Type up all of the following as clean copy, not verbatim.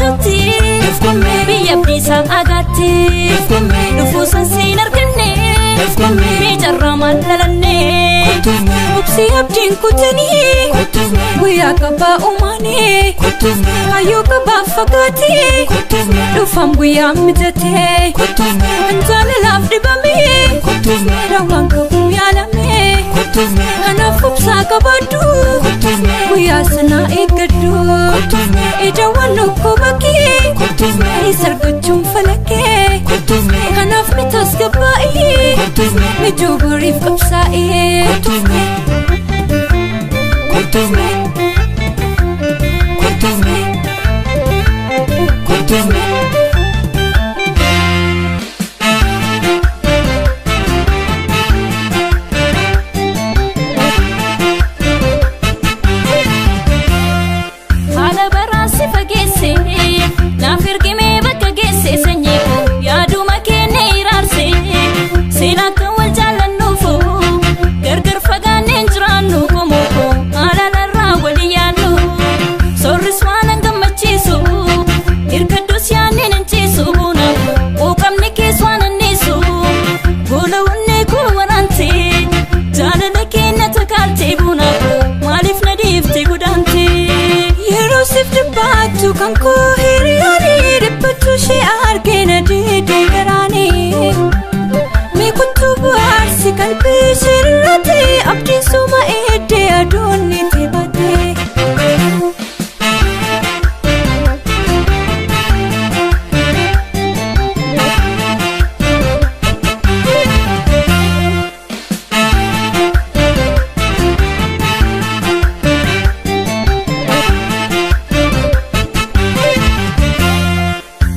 abjuutti biyya abdiisaa agaatti dhufuusan siin arganne miicarraa mallalanne Obsi abdiin kutanii guyyaa qabaa uumaanii kaayyoo qabaa fagaatee dhufaan guyyaa mijatee kan jaalalaaf dhibamee daawwaan qabu yaalamee kanaaf obsaa qabaadhu guyyaa sanaa eeggadhu ijawwan dhukkuba kee isa argachuun falakee kanaaf mitaas gabbaa'ee mijuu boriif qabsaa'ee. Haala baraasi fageesse naaf ergimee bakka geesse sanyii koo yaaduma kenne iraarse seen akka wal jaallannuufu gargar fagaanneen jiraannu qomoo koo haalalarraa walii yaannu soorris waan an gammachiisu hirkadduus yaanneen hin ciisu buuna quuqamni kees waan anniisu gola onnee koo waraante jaalala keenna takaalte buuna koo maaliif na dhiifte godaante. Yeroo siif dhibbaattu kan koo hiriyaanii dhibbachuu ishee argina diidee garaanii. Meekuttuu bu'aarsi qalbii ishee irratti abdiin suma eeddee aduun ni tibatee.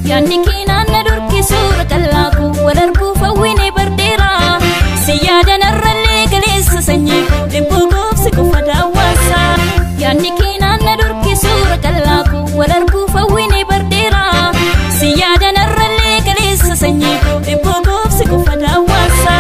Yaanni keenan na dorkisu qal'aa koo wal arguuf hawwine bardeera si yaadan arrallee galeessa sanyii koo dhibbuu goofsi qofa daawwaasa. Yaanni keenan na dorkisu qal'aa koo wal arguuf hawwine bardeera si yaadan arrallee galeessa sanyii koo dhibbuu goofsi qofa daawwaasa.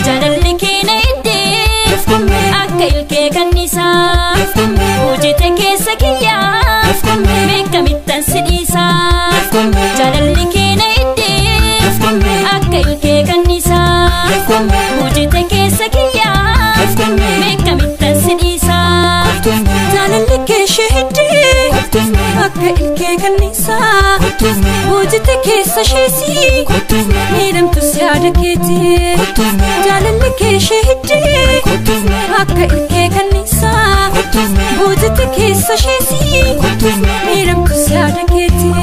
Jaalalli keenya iddee akka ilkee kanniisaa hojjete keessa kiyyaa beekamittan si dhiisaa. Jaalalli keenya iddee akka ilkee kanniisaa hojjete keessa kiyyaa beekamittan si dhiisaa. Jaalalli kee ishee hiddee akka ilkee kanniisaa hojjete keessa isheesii miidhamtus yaada keetii. Jaalalli kee ishee hiddee akka ilkee kanniisaa hojjete keessa isheesii miidhamtus yaada keetii.